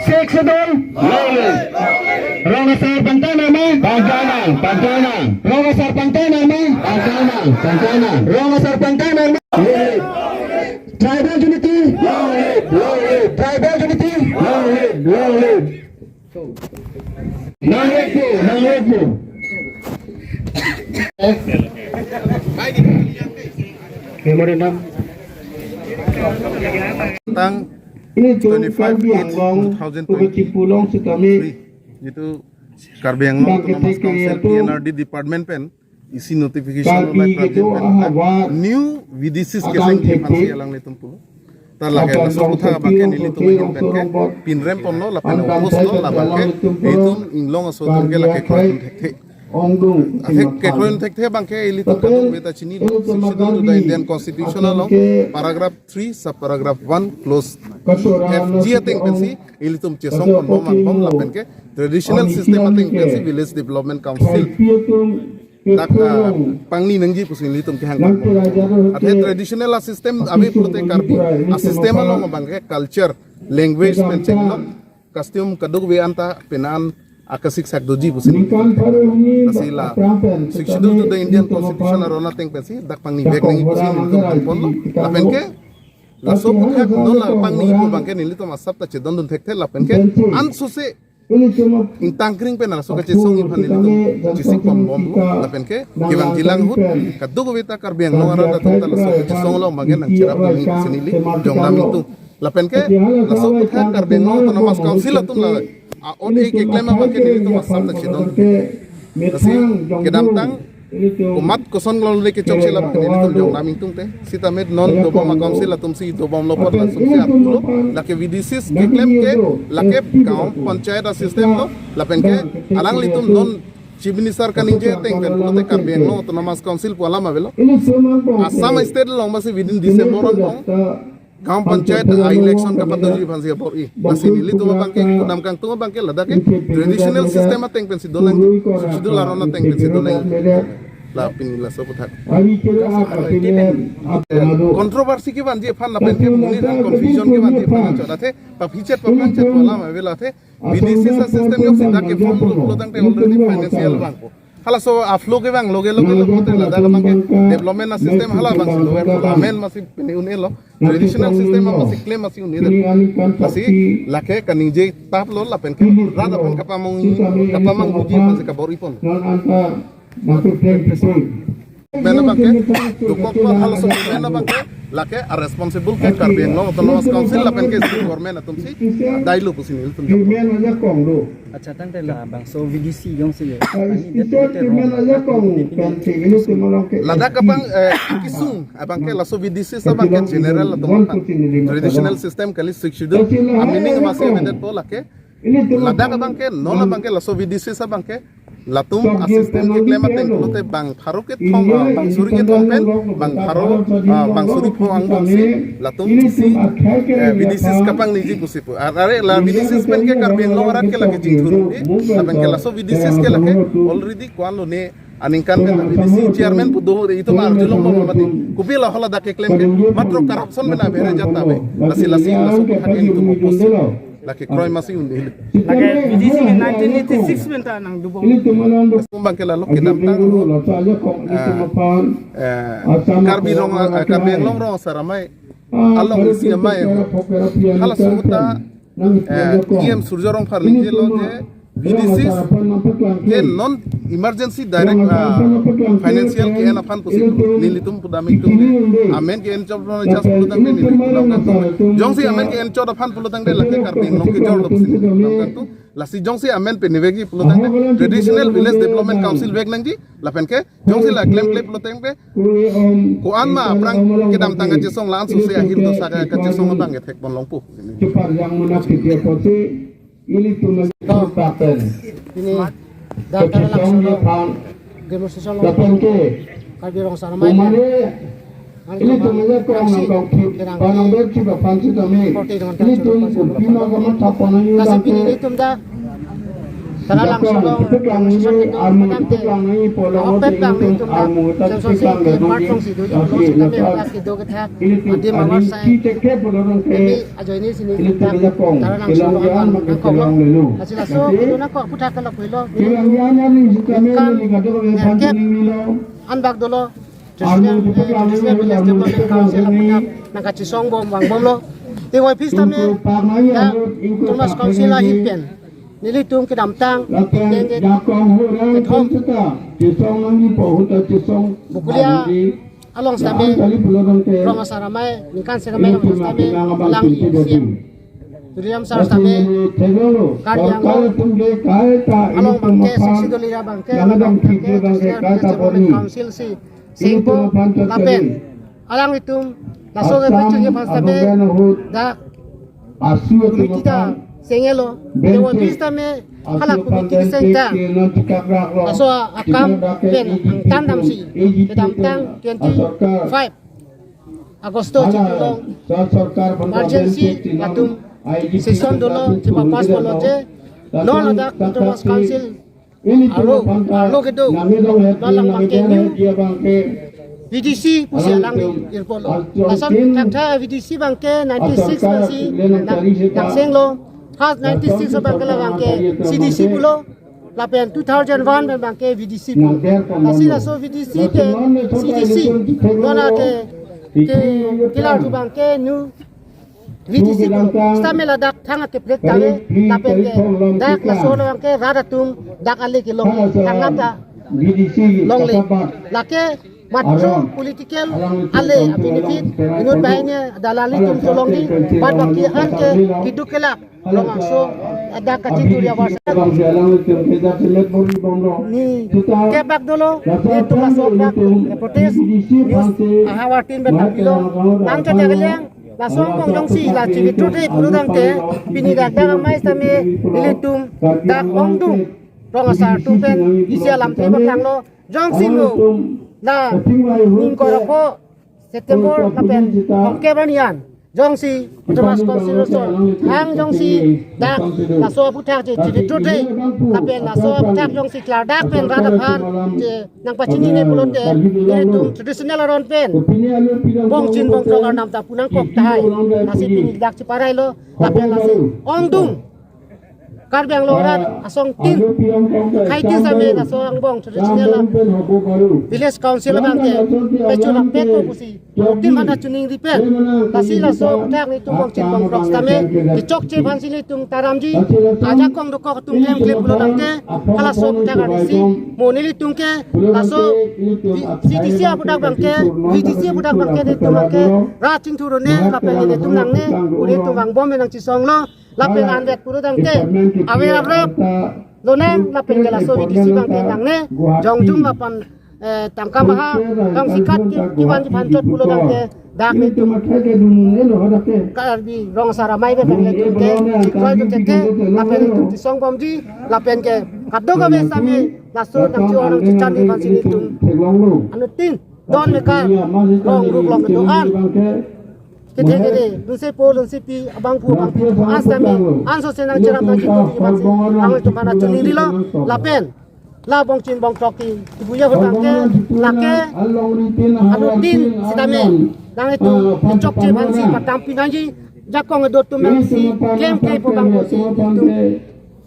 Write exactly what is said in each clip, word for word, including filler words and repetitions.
Sixth Schedule. Long live. Rong Asar pangtanang ma? Pangtanang, pangtanang. Rong Asar pangtanang ma? Pangtanang, pangtanang. Rong Asar pangtanang ma? Long live. Tribal unity. Long live, long live. Tribal unity. Long live, long live. Nang live po, nang live po. Memorandum. Tang Ini tum twenty-five Karbi eight Anglong two thousand twenty-three, Pulong Sitame, itu Karbi Anglong Bang Autonomous Ketek Council Area tu P N R D Department pen isi notification Karbi oleh Karbi gitu pen aha buat new V D Cs akan keseng di tepe. Pansi alanglitum pulo. Ta lake akan laso kong kutha tepe abangke ong nelitum tepe ahin ong pen ke sorong bot. Pinrem ponlo lapen akan opos lo tepe labangke alanglitum pulo. Itum Inglong aso atum ke Karbi lake akhai kroitum thekthe. Ongdung athek singaphan. Kekroin thekthe abangke ilitum Tapi kadokave ta chinilo. Ilitum Sixth Schedule to the Karbi Indian Constitution atum along ke paragraph three, subparagraph one, clause F G ateng pensi ilitum chesong pon bom angbong lapen ke traditional system ateng pensi village development council dak, ah, pangni nangji pusi ilitum kehang. Athe traditional a system ave pulote Karbi a system along abangke culture, language pen chenglo, custom kadokave anta penan akasik sak doji pusi. Lasi la Sixth Schedule to the Indian Constitution aron ateng pensi dak pangni vek nangji pusi nelitum hang ponlo. Lapen ke laso aputhak non la pangni pu abangke nelitum asap ta chedondun thekthe lapen ke ansose ingtang kring pen laso kachesong iphan nelitum chesik pon bomlo lapen ke kevangjilang ahut kadokave ta Karbi Anglong arat atum ta laso kachesong along abangke nangcherap nangji pusi neli Jongdam Ingtung. Lapen ke laso aputhak Karbi Anglong Autonomous Council atum la a-ot-e keklem abangke nelitum asap ta chedon. Lasi kedamtang komat koson longle kechok si lapen nelitum Jongdam Ingtung te sitame non dobom a-council atumsi dobomlo apot lasonsi apulo, lake V D Cs keklem ke lake gaon panchayat a-system lo lapen ke alanglitum non Chief Minister kaningje ateng pen pulote Karbi Anglong Autonomous Council pu alam avelo. Assam State along masi within December angbong gaon panchayat a-election kapadoji aphansi abor-i. Lasi nelitum abangke kedam kangtung abangke ladak ke traditional system ateng pensi donang, Sixth Schedule aron ateng pensi donang. La pini laso aputhak. Controversy kevanji aphan lapen ke monit aphan confusion kevanji aphan anchot athe paphichet paphrangchet pu alam avelo athe V D Cs a-system jongsi dak ke form lo pulo tangte already financial vangpo. Halaso a-flow kevang loge loge lo pulote ladak abangke development a-system hala abangsi lo, amen masi pini un-elo. Traditional system masi klem masi un-e. Lasi lake kaningje tap lo lapen ke rat aphan kapamong, kapamong muji masi kabor-i pon. Pen abangke dokok lo halaso pen abangke lake a-responsible ke Karbi Anglong Autonomous Council lapen ke state government atumsi dailo pusi nelitum. Acha, tangte labangso V D C jongsi ye. Ladak abang, eh, kesung abangke laso V D Cs abangke general atum aphan traditional system kali, Sixth Schedule a-meaning masi avedet po lake. Ladak abangke non abangke laso V D Cs abangke latum a-system keklem ateng pulote bang pharo kethom, ah, bang suri kethom pen bang pharo, ah, bang suri pho angbongsi latumsi, eh, V D Cs kapangniji pusi pu. Ar-, are la V D Cs pen ke Karbi Anglong arat ke lake jingthur di, lapen ke laso V D Cs ke lake already ko-an lone aningkan pen V D C chairman pu do de itum arjulong bom mati. Kopi la hala dak keklem ke matro corruption pen abhere jat ave. Lasi lasi laso aputhak ke nelitum oppose. Lake kroi masi un-e. Lake V D C ke nineteen eighty-six pen ta nangdobom. Abangke lalo kedamtang, eh, eh, Karbi Rong, eh, Karbi Anglong Rong Asar Amei alongsi amei halaso ahut ta, eh, E M Surjya Rongphar ningjelo je V D Cs ke non emergency direct, ah, financial ke-en aphan pusi nelitum pudam itum ke amen ke-en chot ron chas pulo tangte nelitum pudam kangtung. Jongsi amen ke-en chot aphan pulo tangte lake Karbi Anglong kejor lo pusi nelitum pudam kangtung. Lasi jongsi amen penivekji pulo tangte traditional village development council vek nangji lapen ke jongsi la klemkle pulo tangte ko-an ma aphrang kedamtang kachesong la-an suse ahir dosa kachesong abang kethek pon longpo. Chepar yang mana video posi ilitum lagi paten. Ini dak kecesong dia pan. Demonstration lo. Lapen ke Karbi Rong Asar Amei. Umane ilitum lagi kong nang kong ki panang ber ki bapan si kami. Ilitum pima kamat tapan ayu. Kasi pini ilitum dak Tara langso along, Jakong, Sisonsi along, Armu, padang ke, Sisonsi along, Armu, Sisonsi along, ke, Armu, part along si do, Sisonsi along, kami, Sisonsi along, adak kedo kethak, adim awar sai, kami ajoine sini, Jakong, Tara langso along, Jakong, Jakong, Jakong, lasi laso, Jakong, Jakong, aphuthak kelok pulo, Jakong, Jakong, Jakong, Jakong, Jakong, an bak dolo, Armu, President, Jakong, eh, President Village Development Council, Jakong, aphuthak nangkachesong bom vangbomlo. Tingvoi pis tame, Jakong, Jakong, ya, Jakong, Autonomous Council ahin pen nelitum kedamtang, Jakong, Jakong, Jakong, kethom, Jakong, Jakong, Jakong, Bukulia, Jakong, along sitame, Jakong, Jakong, Jakong, rong asar amei, ningkan sirmei rong asar tame, Jakong, Jakong, Alang Jakong, Tuliram sar sitame, Karbi Anglong along abangke, Sixth Schedule area abangke, along abangke, Traditional Village Development Council si sengpo lapen alanglitum laso ke pachung aphan sitame dak committee ta sengelo, Jakong, Jakong, sitame hala committee keseng ta laso akam pen angtan damsi kedamtang twenty-five Agosto chiklo along emergency latum session dolo, chipapass dolo je non ladak Autonomous Council arlo, arlo kedo, non lang abangke new V D C pusi alang irpolo. Lason thakthak V D C abangke ninety-six lasi nang, nangsenglo. First ninety-six abangke la abangke C D C pulo. Lapen two thousand one pen abangke V D C pu. Lasi laso V D C pen C D C, non ake ke, kelar tu abangke new V D C pu. Sitame ladak thang ake plek tale, lapen ke dak laso along ke rat atum dak ale kelong thang lata longle. Lake matro political ale apinipit inut banghini dalali atum cholongji, bad baki an ke keduk kelak. Along aso, eh, dak kachinthuri awar sai. Ni kebak dolo, ni tum laso bak, eh, protest news ahavar tin pen nangpilo. Nang kejak keliang, laso angbong jongsi la chivitro de pulo tangte, pini dak dak amei sitame, nelitum dak ongdung rong asar atum pen isi alam te bak langlo. Jongsi ngo la ning koro pho September lapen thomkep arni an jongsi Autonomous Council Resort hang jongsi dak laso aphuthak je chivitro de, lapen laso aphuthak jongsi klardak pen rat aphan je nangpachinine pulote, nelitum traditional aron pen bongchin bongkrok arnam ta pu nangkok tahai. Lasi pini dak chiparailo, lapen lasi ongdung Karbi Anglong arat asong tin, khei tin sitame laso angbong traditional village council abangke pechulap pet ko pusi tin mana chuning di pen. Lasi laso dak nelitum bongchin bongkrok sitame kechokche aphansi nelitum taramji, ajakong dokok atum klem klem pulo tangte, halaso dak arnisi mo nelitum ke laso C D C aphuthak abangke, V D C aphuthak abangke nelitum abangke rat chingthur-un-e lapen nelitum nangne, pu nelitum vangbom pen nangchesonglo. Lapen anvet pulo tangte aver avrap lonang, lapen ke laso V D C abangke nangne, jongjung lapen, eh, tangka maha tang sikat ke kevanji aphan chot pulo tangte dak nelitum Karbi rong asar amei pen nangne tum ke chingkoi tum ke lapen tum chesong bomji, lapen ke kadokave sitame laso nangcho nangchechan aphansi nelitum anuttin don mekar rong rup long kedo-an kethe kethe, lunse po lunse pi, abangphu abangpi atum an sitame anso se nangcherap nangchingki aphansi nanglitum aphan achuning rilo. Lapen la bongchin bongkrok ke kibuya ahut tangte lake anuttin sitame nanglitum kechokche aphansi patampi nangji, jakong kedo atum nangsi klem klem po abang pusi itum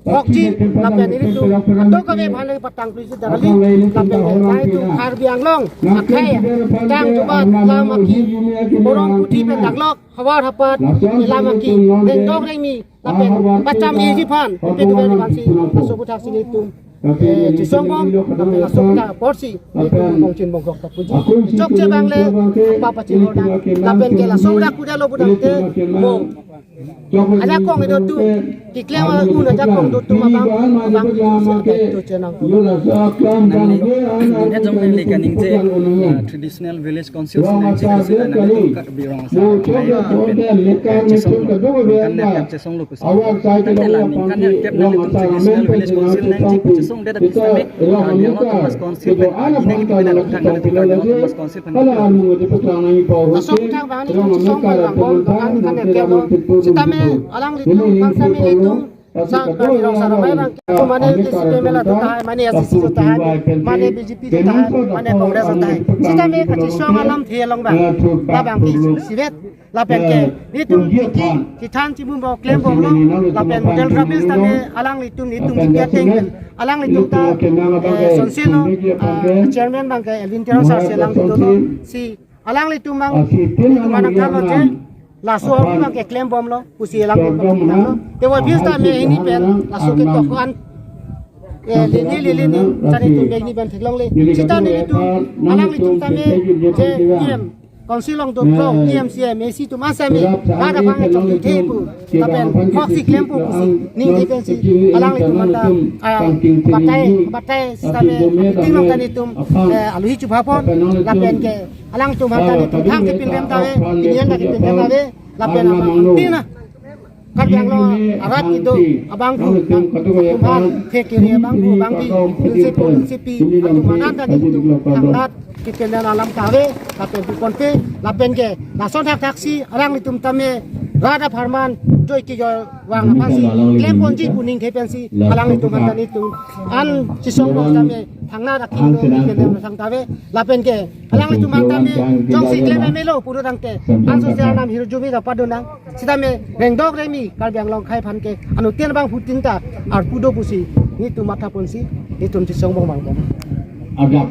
hokji, lapen nelitum kadokave aphan le patang prisi darali, lapen ke nelitum Karbi Anglong akhei tang jubat lam aki, borong puthi pen daklok, havar hapat elam aki, rengdok rengmi, lapen pacham-iji aphan, pe duve aphansi laso aphuthak si nelitum, eh, chesong bom, lapen laso aphuthak apotsi nelitum bongchin bongkrok ta puji. Chokche abang le apa pachin hordang, lapen ke laso aphuthak kudalo pu tangte mo ajakong kedo atum, keklem un ajakong kedo atum abang, abang si akai to chenang. Nangli, nangli jong nangli kaningje, ah, traditional village council si nangchiklo sita nangtum Karbi rong asar amei pen, ah, chesong, ningkan nerkep chesonglo pusi. Tangte la ningkan nerkep nanglitum traditional village council nangchik pu chesongdet aphi sitame, ah, Karbi Anglong Autonomous Council pen, ah, aning keme na rong thang nangtum Karbi Anglong Autonomous Council pen. Asong thang bang ni chesong bang bom bang kan nerkep lo. Sitame alanglitum bang sitame nelitum Sa kami rong sarong mai bang ke mane A C P M L atum tahai, mane A C C atum tahai, mane B J P atum tahai, mane Congress atum tahai. Sitame kachesong alamthe along bang, labang ke isivet, lapen ke netum tiki chethan chimum bang klembomlo, lapen model rubbish tame alanglitum netum tiki ateng pen alanglitum ta, eh, sonselo, ah, chairman bang ke Elwin Teron sir si alanglitum dolo, si alanglitum bang, netum manang thanlo je, laso ahormu bang ke klembomlo pusi alanglitum thanlo. Tewa bis tame hini pen laso ketok ko-an, eh, lini lini ni, sani tum bek ni pen theklongle. Sita netum alanglitum tame je E M, council along dolo, E M, C M, A C atum asame, rat abang chongthe pu, lapen hoksi klempo pusi ningthe pensi alanglitum anta, ah, batai, batai sitame meeting along ta netum, eh, alohi chubhapon, lapen ke alangtum anta netum thang kepindem ta ave, pinian ta kepindem ta ave, lapen abang antina Karbi Anglong arat kedo abangphu, atum aphan thek kiri abangphu, abangpi, principal, C P, atum anan ta netum thangnatta kepindem alam ta ave, lapen puponpe, lapen ke lason thakthaksi alanglitum tame rat apharman joi kejoi vang aphansi klemponji pu ningthe pensi alanglitum anta netum an chesongbong tame thangnat akhei do kepindem sang ta ave, lapen ke alanglitum anta me jongsi klem melo pulo tangte, anso si arnam hirjume ta padonang. Sitame rengdok rengmi Karbi Anglong akhei aphan ke anuttin abangphutin ta arpu do pusi netum mathaponsi netum chesongbong vangbom. Adap